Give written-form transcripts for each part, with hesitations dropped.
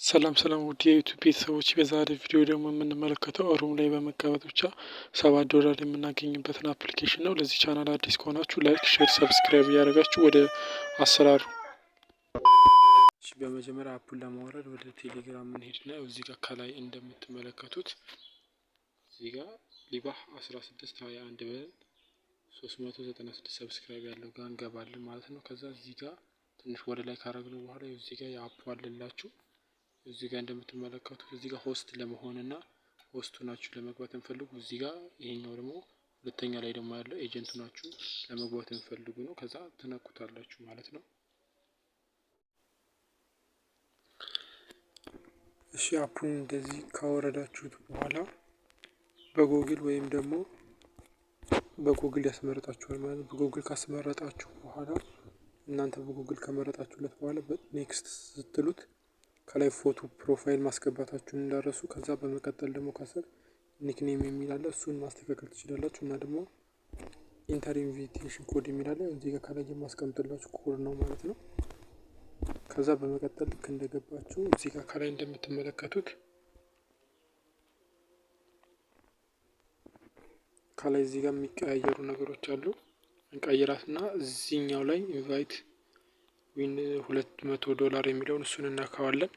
ሰላም ሰላም ውድ የ YouTube ቤተሰቦች፣ በዛሬ ቪዲዮ ደግሞ የምንመለከተው room ላይ በመቀመጥ ብቻ 7 ዶላር የምናገኝበትን application ነው። ለዚህ ቻናል አዲስ ከሆናችሁ like፣ share፣ subscribe እያደረጋችሁ ወደ አሰራሩ። በመጀመሪያ app ኡን ለማውረድ ወደ ቴሌግራም እንሄድና እዚህ ጋር ከላይ እንደምትመለከቱት እዚህ ጋር ሊባህ 1621 ብለን 396 subscribe ያለው ጋር እንገባለን ማለት ነው። ከዛ እዚህ ጋር ትንሽ ወደ ላይ ካረግነው በኋላ እዚህ ጋር የ app ኡ አለላችሁ። እዚህ ጋር እንደምትመለከቱት እዚህ ጋር host ለመሆንና host ሆናችሁ ለመግባት የምፈልጉ፣ እዚህ ጋር ይሄኛው ደግሞ ሁለተኛ ላይ ደግሞ ያለው agent ሆናችሁ ለመግባት የምፈልጉ ነው። ከዛ ትነኩታላችሁ ማለት ነው። እሺ፣ app ኡን እንደዚህ ካወረዳችሁት በኋላ በጎግል ወይም ደግሞ በጉግል ያስመረጣችኋል ማለት ነው። በጉግል ካስመረጣችሁ በኋላ፣ እናንተ በጉግል ከመረጣችሁለት በኋላ next ስትሉት ከላይ ፎቶ profile ማስገባታችሁን እንዳትረሱ። ከዛ በመቀጠል ደግሞ ከስር nickname የሚል አለ፣ እሱን ማስተካከል ትችላላችሁ። እና ደግሞ enter invitation code የሚል አለ፣ እዚህ ጋር ከላይ የማስቀምጥላችሁ ኮድ ነው ማለት ነው። ከዛ በመቀጠል ልክ እንደገባችሁ እዚህ ጋር ከላይ እንደምትመለከቱት ከላይ እዚህ ጋር የሚቀያየሩ ነገሮች አሉ። እንቀይራትና እዚህኛው ላይ invite win 200 ዶላር የሚለውን እሱን እናካዋለን።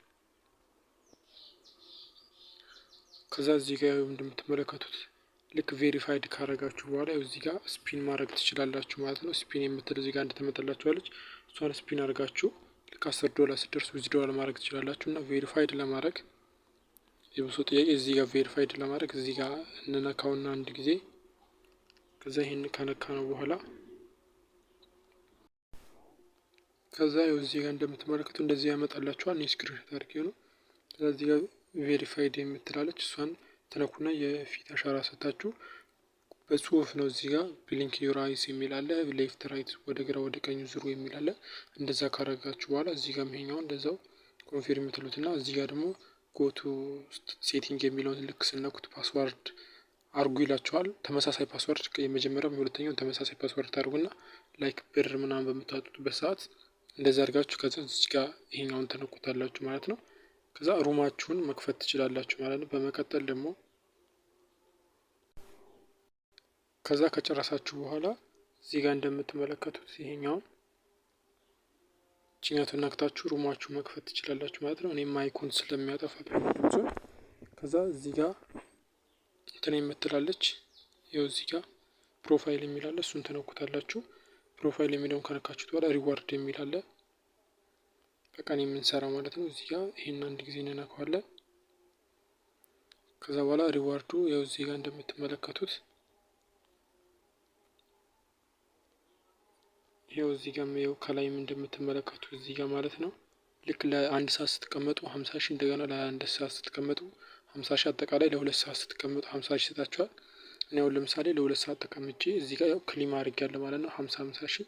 ከዛ እዚህ ጋር እንደምትመለከቱት ልክ verified ካረጋችሁ በኋላ እዚህ ጋር spin ማድረግ ትችላላችሁ ማለት ነው። Spin የምትል እዚህ ጋር እንደተመጣላችኋለች፣ እሷን spin አድርጋችሁ ልክ 10 ዶላር ስትደርሱ withdrawal ማድረግ ትችላላችሁ። እና verified ለማድረግ የብሶ ጥያቄ፣ እዚህ ጋር verified ለማድረግ እዚህ ጋር እንነካውና አንድ ጊዜ፣ ከዛ ይህን ከነካ ነው በኋላ፣ ከዛ ይኸው እዚህ ጋር እንደምትመለከቱ እንደዚህ ያመጣላችኋል። እኔ screenshot አድርጌ ነው። ከዛ እዚህ ጋር verified የምትላለች፣ እሷን ትነኩና የፊት አሻራ ሰታችሁ በጽሁፍ ነው። እዚህ ጋር blink your eyes የሚል አለ። Left right፣ ወደ ግራ ወደ ቀኝ ዙሩ የሚል አለ። እንደዛ ካረጋችሁ በኋላ እዚህ ጋር ይሄኛው እንደዛው confirm ትሉትና እዚህ ጋር ደግሞ go to setting የሚለውን ልክ ስትነኩት password አርጉ ይላችኋል። ተመሳሳይ password፣ የመጀመሪያው የሁለተኛውን ተመሳሳይ password ታርጉና like ብር ምናምን በምታወጡበት ሰዓት እንደዛ አድርጋችሁ ከዛ እዚህ ጋር ይሄኛውን ትነኩታላችሁ ማለት ነው። ከዛ room ኣችሁን መክፈት ትችላላችሁ ማለት ነው። በመቀጠል ደግሞ ከዛ ከጨረሳችሁ በኋላ እዚህ ጋር እንደምትመለከቱት ይሄኛውን ችኛቱን ነክታችሁ room ኣችሁ መክፈት ትችላላችሁ ማለት ነው። እኔም mic ኡን ስለሚያጠፋ ድምፁን፣ ከዛ እዚህ ጋር እንትን የምትላለች፣ ይኸው እዚህ ጋር profile የሚል አለ፣ እሱን ትነኩታላችሁ። Profile የሚለውን ከነካችሁት በኋላ reward የሚል አለ። በቀን የምንሰራው ማለት ነው። እዚህ ጋር ይሄን አንድ ጊዜ እንነካዋለን። ከዛ በኋላ reward ኡ ያው እዚህ ጋር እንደምትመለከቱት ይኸው እዚህ ጋር ይኸው ከላይም እንደምትመለከቱት እዚህ ጋር ማለት ነው። ልክ ለአንድ ሰዓት ስትቀመጡ 50,000፣ እንደገና ለአንድ ሰዓት ስትቀመጡ 50,000፣ አጠቃላይ ለ2 ሰዓት ስትቀመጡ 50,000 ይሰጣችኋል። እኔ አሁን ለምሳሌ ለ2 ሰዓት ተቀምጬ እዚህ ጋር ያው claim አድርጌያለሁ ማለት ነው፣ 50 50 ሺህ።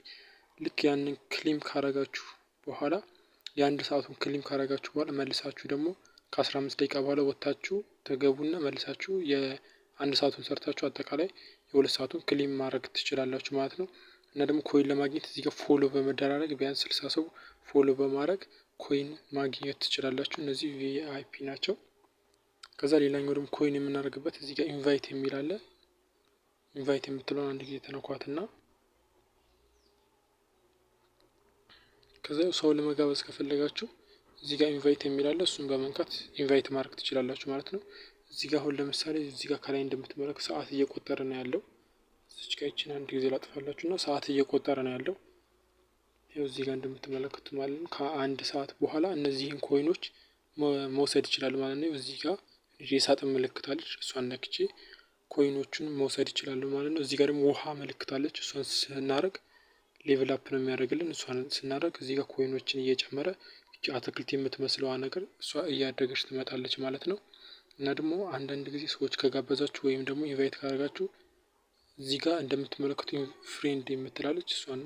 ልክ ያንን claim ካረጋችሁ በኋላ፣ የአንድ ሰዓቱን claim ካረጋችሁ በኋላ፣ መልሳችሁ ደግሞ ከ15 ደቂቃ በኋላ ወጥታችሁ ትገቡና መልሳችሁ የአንድ ሰዓቱን ሰርታችሁ አጠቃላይ የ2 ሰዓቱን claim ማድረግ ትችላላችሁ ማለት ነው። እና ደግሞ coin ለማግኘት እዚህ ጋር follow በመደራረግ ቢያንስ 60 ሰው follow በማድረግ coin ማግኘት ትችላላችሁ። እነዚህ VIP ናቸው። ከዛ ሌላኛው ደግሞ coin የምናደርግበት እዚህ ጋር invite የሚል አለ። Invite የምትለውን አንድ ጊዜ ተነኳትና ከዛ ሰው ለመጋበዝ ከፈለጋችሁ እዚህ ጋር invite የሚል አለ። እሱን በመንካት invite ማድረግ ትችላላችሁ ማለት ነው። እዚህ ጋር አሁን ለምሳሌ እዚህ ጋር ከላይ እንደምትመለከቱ ሰዓት እየቆጠረ ነው ያለው። እዚች ጋር ይችን አንድ ጊዜ ላጥፋላችሁ እና ሰዓት እየቆጠረ ነው ያለው። ይኸው እዚህ ጋር እንደምትመለከቱት ማለት ነው። ከአንድ ሰዓት በኋላ እነዚህን coin ኦች መውሰድ ይችላል ማለት ነው። እዚህ ጋር የሳጥን ምልክት አለች፣ እሷን ነክቼ coin ኦቹን መውሰድ ይችላሉ ማለት ነው። እዚህ ጋር ደግሞ ውሃ ምልክት አለች፣ እሷን ስናደርግ level up ነው የሚያደርግልን። እሷን ስናደርግ እዚህ ጋር coin ኦችን እየጨመረ አትክልት የምትመስለዋ ነገር እሷ እያደገች ትመጣለች ማለት ነው። እና ደግሞ አንዳንድ ጊዜ ሰዎች ከጋበዛችሁ ወይም ደግሞ invite ካደረጋችሁ እዚህ ጋር እንደምትመለከቱ friend የምትላለች፣ እሷን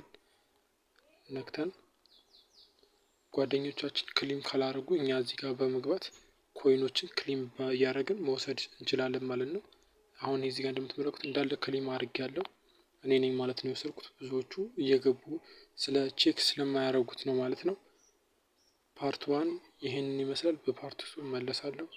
ነክተን ጓደኞቻችን claim ካላደረጉ እኛ እዚህ ጋር በመግባት coin ኦችን claim እያደረግን መውሰድ እንችላለን ማለት ነው። አሁን እዚህ ጋር እንደምትመለከቱት እንዳለ claim አድርጌያለሁ፣ እኔ ነኝ ማለት ነው የወሰድኩት። ብዙዎቹ እየገቡ ስለ check ስለማያደርጉት ነው ማለት ነው። Part one. ይህንን ይመስላል። በ part 2 እመለሳለሁ።